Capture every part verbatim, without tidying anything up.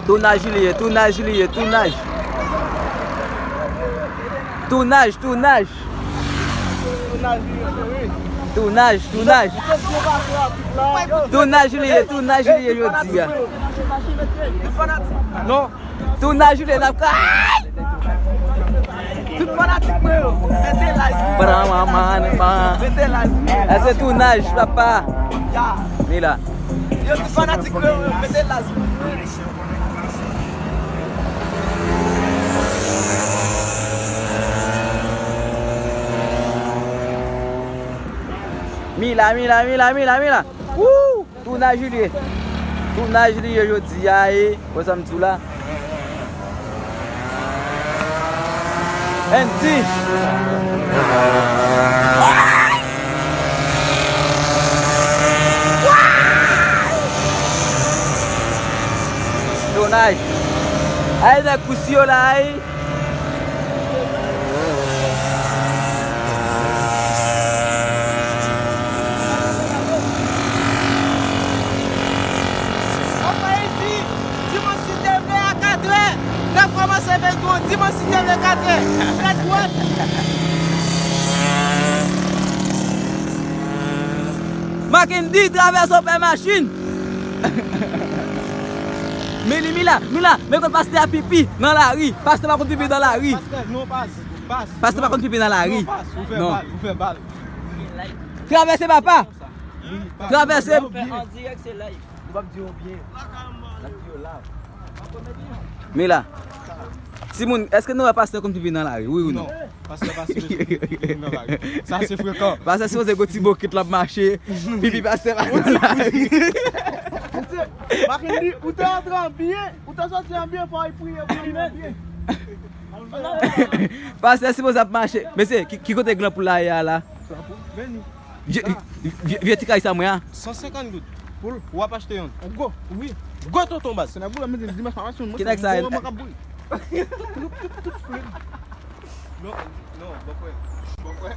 Tounaj li ye, tounaj li ye, tounaj. Tounaj, tounaj. Tounaj, tounaj. Tounaj li ye, tounaj li ye jodi a. Non. Tounaj li ye, n ap ka. Tout fanatik mwen yo, mete like. Mete like. Èske tounaj, papa? Ya. Li la. Yo, tout fanatik mwen yo, mete like. Mila, Mila, Mila, Mila, Mila. Woo! Tounaj li ye. Tounaj li ye jodi a, e. Wè sa m di w la. N T. Tounaj. Ay, nèg kousi yo la, ay. Anpayiti, dimanch si te vle a katrè, n ap kòmanse feyton an dimanch si te vle katrè. Fèt wòt. Mackendy travèse w pè machin. Mili, Mila, Mila, men kote pastè a pipi nan lari. Pastè pa konn pipi nan lari. Pastè, non, pas, pas. Pastè pa konn pipi nan lari. Non, pas, ou fè bal, ou fè bal. Travèse papa. Wi, pas. Travèse. Ou fè an dirèk, se live. Nou p ap di yo byen. N ap di yo la. Mila, timoun, èske nou wè pastè konn pipi nan lari? Wi ou non? Non. Pastè pa sipoze pipi nan lari. Sa se frekan. Pastè sipoze gen ti bokit l ap mache. Pipi pastè pa nan lari. Mackendy, ou te antre an byen, ou te soti an byen, fò w priye pou nou an byen. Pastè sipoze ap mache. Mesye, ki, ki kote granpoul la ye a la? Vye, vye, vye ti kay sa mwen a. San senkant goud. Pou l, w ap achte yonn. Gwo. Wi. Gwo tonton baz. Se nan boul la, men dimanch pa mache, mwen. Ki nèg sa ye? Mwen k ap boule. Tout, tout, tout, tout. Non, non, bòkwè. Bòkwè.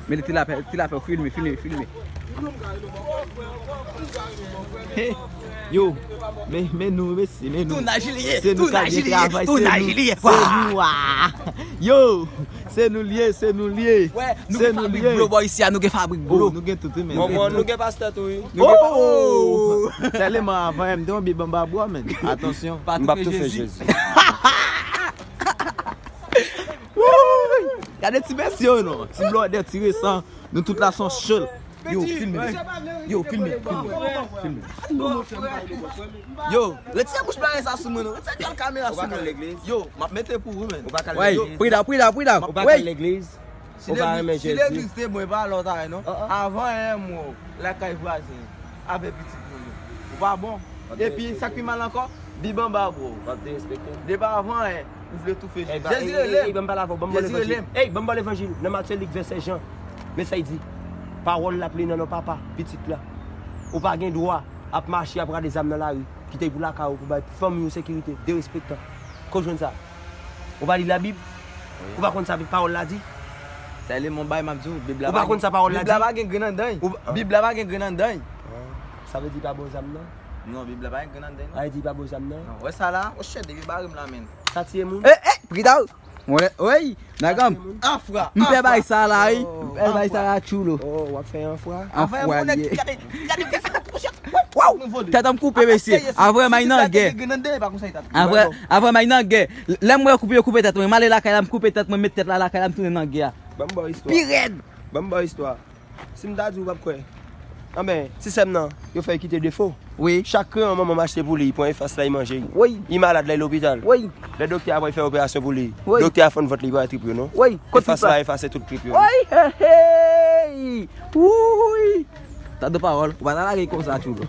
Men ti lapè, ti lapè, filme, filme, filme. Hey, yo, men, men nou, mesye, men nou. Tounaj li ye, se nou k ap tounaj li ye, travay, se tounaj nou, li ye. Se nou, ah. Yo, se nou l ye, se nou l ye. Wè, nou gen fabrik dlo bò isi a, nou gen fabrik dlo. Oh, nou gen tout, wi, men. Bon, bon, nou gen pastè tou, wi. Nou gen pa-, oh! Sèlman avan, m te yon bib anba bwa, men. Atansyon. M p ap toufe Jezi. Wouy! Gade ti mesye yo non. Ti blòdè, ti resan. Nou tout la se yon show. Yo, filme. Yo, filme, filme, filme. Yo, retire bouch bagay sa sou mwen non. Retire djòl kamera sou mwen. Yo, m ap mete pou ou, men. Ou pa ka al legliz. Prida, prida, prida. Ou pa ka al legliz. Si legliz, si legliz te bon, e pa lòt bagay non. Avan yè m wè w lakay vwazen avè pitit moun yo. Ou pa bon. Epi sa k pi mal ankò, bib anba bro. W ap derespekte. Depi avan yè, ou vle toufe Jezi. Jezi rele m. Ey, ban m pale avè w, ban m ba w levanjil. Ey, ban m ba w levanjil. Nan Matye, Lik, vèsè Jan. Men sa l di. Pawòl la ap li nan non Papa, Pitit la. Ou pa gen dwa ap mache ap rale zam nan lari. Kite pou lakay ou, pou bay fanmi w sekirite, derespektan. Ko w jwenn sa? Ou pa li Labib? Wi. Ou pa konn sa pawòl la di? Sa e lemon bay m ap di w, Bib la pa gen grenn anndan l. Ou pa konn sa pawòl la di? Bib la pa gen grenn anndan l. Bib la pa gen grenn anndan l. Sa vle di pa bon zam nan? Non, Bib la pa gen grenn anndan l non. Sa vle di pa bon zam nan? Non, wè sa la? Oshe, depi bare m la menn. Sa tiye moun? Eh, eh, Prida! Mwen, oy, Nagam. Afra, m pè bay sa la, wi. M pè bay sa la, Chulo. Oh, w ap fè yon fwa? Afra, afra, li ye. Gade, gade, gade, waw, tèt an m koupe, mesye. Avè m ay nan gè. Avè, avè m ay nan gè. Lè m wè koupe, yo koupe tèt mwen. M ale lakay la, m koupe tèt mwen, met tèt la lakay la, m tounen nan gè a. Ban m ba w istwa. Pi rèd. Ban m ba w istwa. Si m ta di w, w p ap kwè. Anben, ti sè m nan, yo fè l kite defo. Wi. Chak kreyon manman m achte pou li, li pran efas la, li manje. Wi. Li malad la, li lopital. Wi. Lè doktè a pral fè operasyon pou li, wi, doktè a fann vant li, li pa wè trip yo non. Wi. Kot trip la? Efas la efase tout trip yo. Wi, hey, hey. Wi. Tande pawòl, ou pa ta lage konsa, Chulo.